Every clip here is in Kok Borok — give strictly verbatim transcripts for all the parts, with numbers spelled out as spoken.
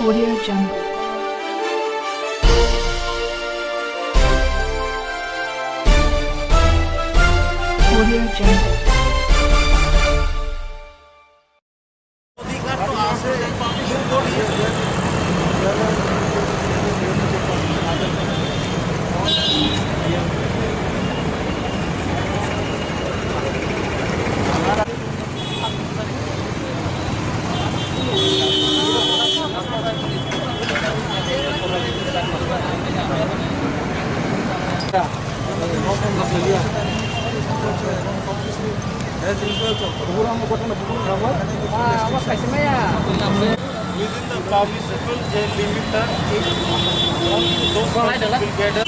Audio Jungle. Audio Jungle. Within the public sector, they limit the only those persons will get a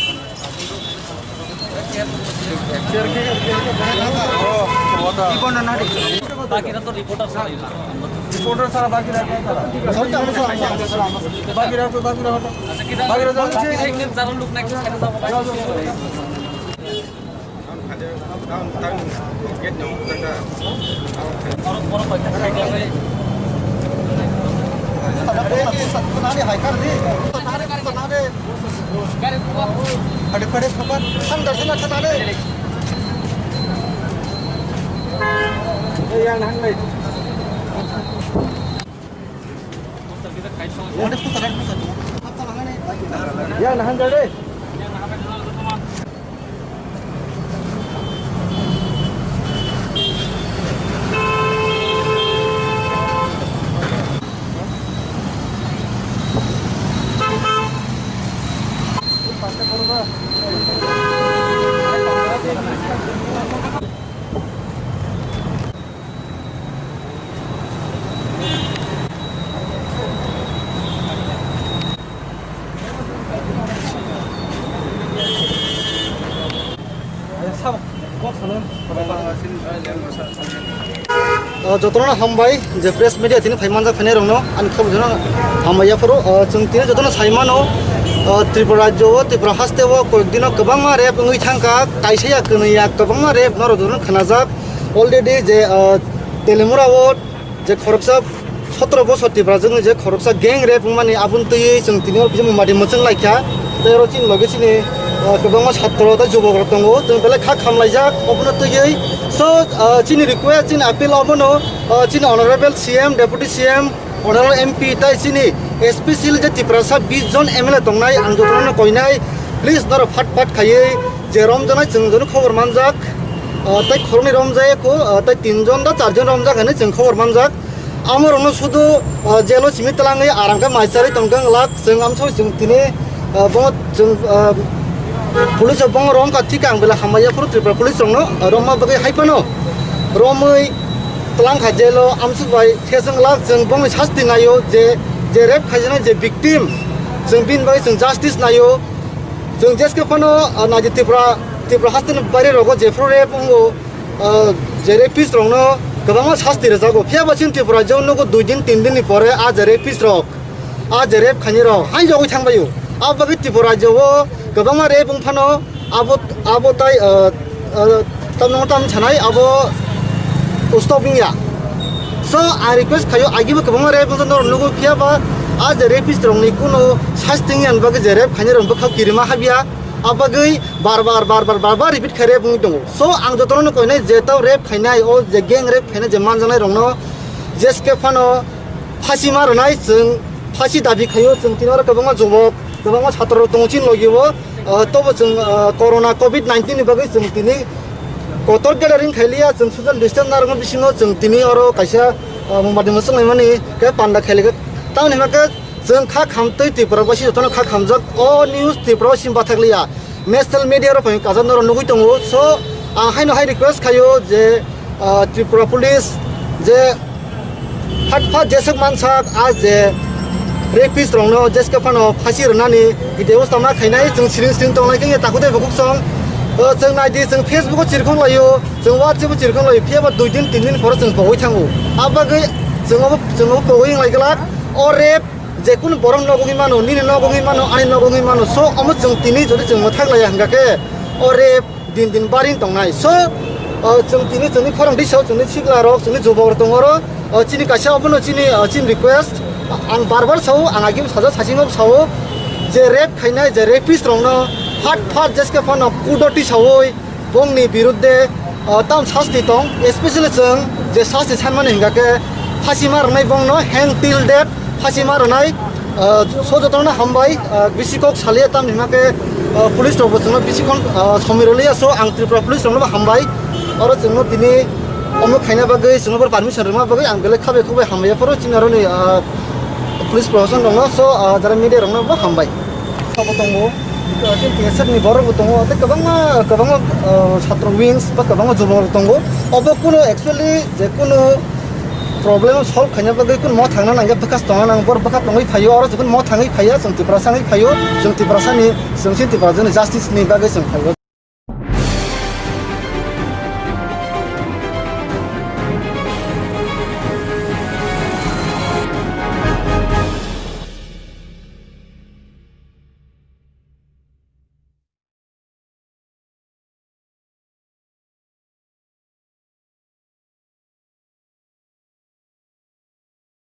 O, jotono hambai je press media tini phai manjak phainai rokno ani khobor jono hambai yaphuru. O, chwng tini jotono sai mano, o, Tripura rajyo o, Tripura haste o koyek dino kwbangma rape wngwi thangkha, kaisa ya kwnwi ya kwbangma rape norok jotono khnajak already je, o, Telimura o je khoroksa sotro bosor Tiprajwkni je khoroksa gang rape wngmani aboni twiwi chwng tini o kisa mumati mwchwng laikha. Tei oro chini loge chini, ah, kwbangma satro tei jubokrok tongo, chwng belai kha khamlaijak obono twiwi. So, ah, chini request, chini appeal obono, ah, chini honorable C M, deputy C M, honorable M P tei chini especially je Tiprasa bis jon M L A tongnai, ang jotono koinai, please norok phat phat khaiwi je romjaknai chwng jono khobor manjak, ah, tei khoroknwi romjak eko, ah, tei tin jon da char jon romjak hinwi chwng khobor manjak. Amorokno sudu, ah, jail o simi twlangwi aram khe mai charwi tongkha wng lak. Chwng amsoi chwng tini, ah, bo chwng, ah, police rok bo romkha, thik ang belai hamya phuru Tripura police rokno, ah, romma bagwi hai phano romwi twlangkha jail o amsuk bai khe chwng lak. Chwng bongni sasti naio je, je rape khaijaknai je victim, chwng bini bagwi chwng justice naio. Chwng jeske phano, ah, naidi Tripura, Tripura hasteni baire rogo jephru rape wngo, ah, je rapist rokno kwbangma sasti rwjago. Phiya bo chini Tripura rajyo nugo dui din tin din ni pore a je rapist rok, a je rape khainai rok hain jogwi thangbaio. Abo bagwi Tripura rajyo o kwbangma rape wng phano abo, abo tai, ah, ah, tamno tam sanai abo stop wngya. So, I request khaio, agibo kwbangma rape wngkha norok nugo, phiya ba a je rapist rokni kuno sasti wngya bagwi je rape khainai rok bwkhao kirima habya. Abagwi bar bar, bar bar, bar bar repeat khai rape wngwi tongo. So, ang jotono koinai je tao rape khainai, o je gang rape khainai je manjaknai rokno jeske phano phasi ma rwnai, chwng phasi dabi khaio, chwng tini oro kwbangma jubok, kwbangma satro rok tongo chini logi o, ah, tobo chwng, ah, corona covid nineteen ni bagwi chwng tini kotor gathering khailiya, chwng social distance narwkna bisingo chwng tini oro kaisa, ah, mumati mwswk naimani khe panda khailikha. Tamoni hwnba khe chwng kha khamtwi Tripura basi jotono kha khamjak, o news Tripura o simi bathakliya. National media rok phai kajak norok nugwi tongo. So, ang haino hai request khaio je, ah, Tripura police je phat phat jeswk mansak a je rapist rokno jeske phano phasi rwnani video tama khainai, chwng siring siring tongnai khe takhuk tei bukhuk song. Ah, chwng naidi, chwng Facebook o chirkhok laio, chwng WhatsApp o chirkhok laio, phiya ba dui din tin din phoro chwng pogwi thango. Abagwi chwng obo, chwng obo pogwi wnglai glak. O rape je kunu borok nogo wngwi mano, nini nogo wngwi mano, ani nogo wngwi mano. So, omo chwng tini jodi chwng mwthak laiya hwnkha khe, o rape din din baring tongnai. So, o, chwng tini chwngni khorang disa o chwngni sikla rok, chwngni jubok rok tongo oro. O, chini kaisa obono chini, o, chini request. Ang bar bar sao, ang agim sajak sasingno sao, je rape khainai, je rapist rokno phat phat jeske phano kudoti saoi bongni birudde, uh, tam sasti tong, especially chwng je sasti sanmani hingka khe phasi ma rwnai bongno, hang till death phasi ma rwnai. Uh, so jotono hambai, uh, bisi kok salia tam hingma khe, uh, police rokbo chwngno bisi khon, uh, somoi rwliya, so ang Tripura police rokno bo hambai. Oro chwngno tini omo khaina bagwi, chwngno bo permission rwma bagwi ang belai khabai khubai hambai phoro chini aroni, uh, police proshashan rokno, so, uh, jara media rokno bo hambai. Bo tongo, chini T S F ni borok bo tongo, tei kwbangma, kwbangma, uh, chhatro wings ba kwbangma jubok rok tongo. Obo kuno actually je kuno problem solve khaina bagwi kuno mo thangna nangya, bwkha tongna nang, bor bwkha tongwi phaio, oro je kuno mo thangwi phaiya, chwng Tiprasa wngwi phaio, chwng Tiprasa ni, chwng si Tiprasa ni justice ni bagwi chwng phaio.